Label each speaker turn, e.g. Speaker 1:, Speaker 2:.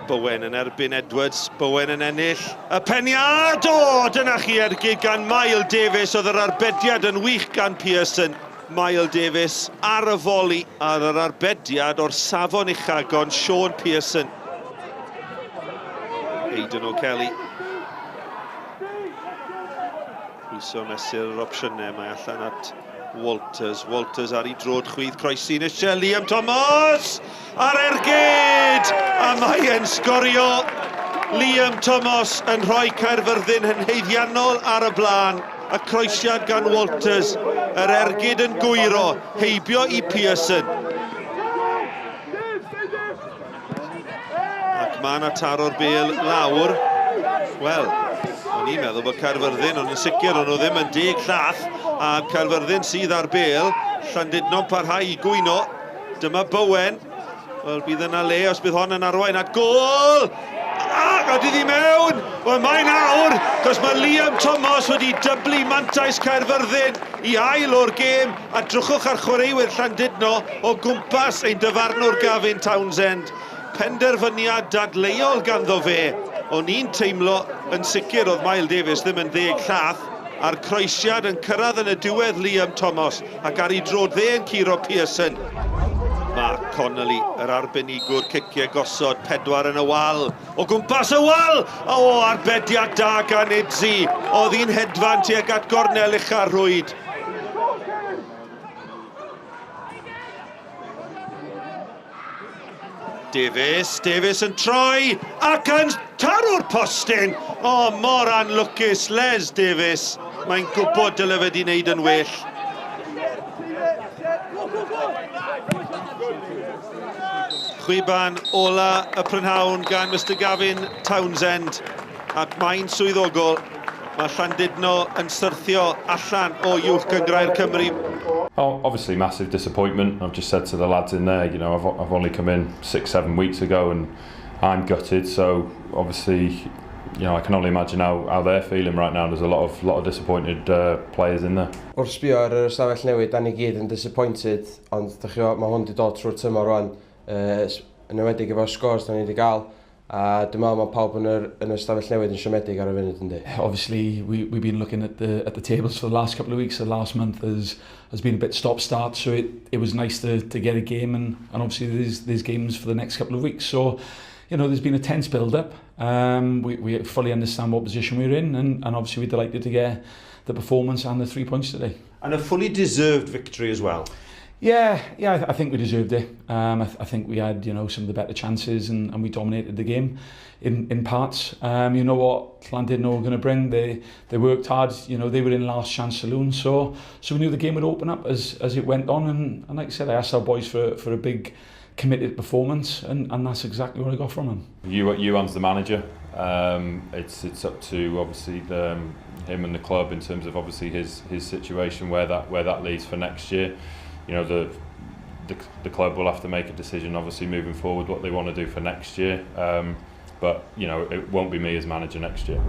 Speaker 1: Bowen yn erbyn Edwards, Bowen yn ennill y peniad! O, dyna chi ergyd gan Mael Davies, oedd yr arbediad yn wych gan Pearson. Mael Davies ar y foli, ar yr arbediad o'r safon ucha gan Sean Pearson. Aidan O'Kelly. Pwyso mesur yr opsiynau, mae allan at Walters. Walters ar ei drod chwith croesi eisiau Liam Thomas ar ergyd! A mae e'n sgorio. Liam Thomas yn rhoi Caerfyrddin yn haeddiannol ar y blaen. Y croesiad gan Walters, yr ergyd yn gwyro, heibio i Pearson. Ac mae yna taro'r bêl lawr. Wel, o'n i'n meddwl bod Caerfyrddin, ond yn sicr o'n nhw ddim yn deg llath, a Caerfyrddin sydd ar bêl. Llandudno'n parhau i gwyno. Dyma Bowen. Wel, bydd yna le os bydd hon yn arwain at gôl! Ac a dyddi mewn! Wel, mae'n awr, cos mae Liam Thomas wedi dyblu mantais Caerfyrddin i ail o'r gêm, a drychwch ar chwaraewyr Llandudno o gwmpas ein dyfarnwr Gavin Townsend. Penderfyniad dadleuol ganddo fe. O'n i'n teimlo yn sicr oedd Mael Davies ddim yn ddeg llath, a'r croesiad yn cyrraedd yn y diwedd Liam Thomas, ac ar ei droed dde yn curo Pearson. Mark Connolly, yr arbenigwr ciciau gosod, pedwar yn y wal. O gwmpas y wal! O, arbediad da gan Idzi. Oedd hi'n hedfan tuag at gornel ucha'r rhwyd. Davies, Davies yn troi ac yn taro'r postyn. O, mor anlwcus, Les Davies. Mae'n gwybod dyle fe di wneud yn well. Chwiban ola y prynhawn gan Mister Gavin Townsend ac mae'n swyddogol. Mae Llandudno yn syrthio allan o Uwch Gynghrair Cymru.
Speaker 2: Oh, obviously massive disappointment. I've just said to the lads in there, you know, I've only come in 6-7 weeks ago and I'm gutted, so obviously, you know, I can only imagine how they're feeling right now. There's a lot of disappointed players in there.
Speaker 3: Wrth sbio ar yr ystafell newid, da ni gyd yn disappointed, ond dych chi, mae hwn wedi dod trwy'r tymor rwan, yn enwedig efo'r scores da ni wedi gael, a dwi'n meddwl mae pawb yn yr ystafell newid yn siomedig ar y funud yndi.
Speaker 4: Obviously, we've been looking at the tables for the last couple of weeks. The last month has been a bit stop-start, so it was nice to get a game, and obviously there's games for the next couple of weeks. So there's been a tense build-up. We fully understand what position we're in, and obviously we're delighted to get the performance and the 3 points today.
Speaker 1: And a fully deserved victory as well.
Speaker 4: Yeah, I think we deserved it. I think we had some of the better chances and we dominated the game in parts. You know what Llandudno were going to bring. They worked hard. They were in last chance saloon, so we knew the game would open up as it went on. And like I said, I asked our boys for a big committed performance, and that's exactly what I got from them.
Speaker 2: Iwan's the manager. It's up to obviously him and the club in terms of obviously his situation, where that leads for next year. The club will have to make a decision, obviously moving forward, what they want to do for next year. But it won't be me as manager next year.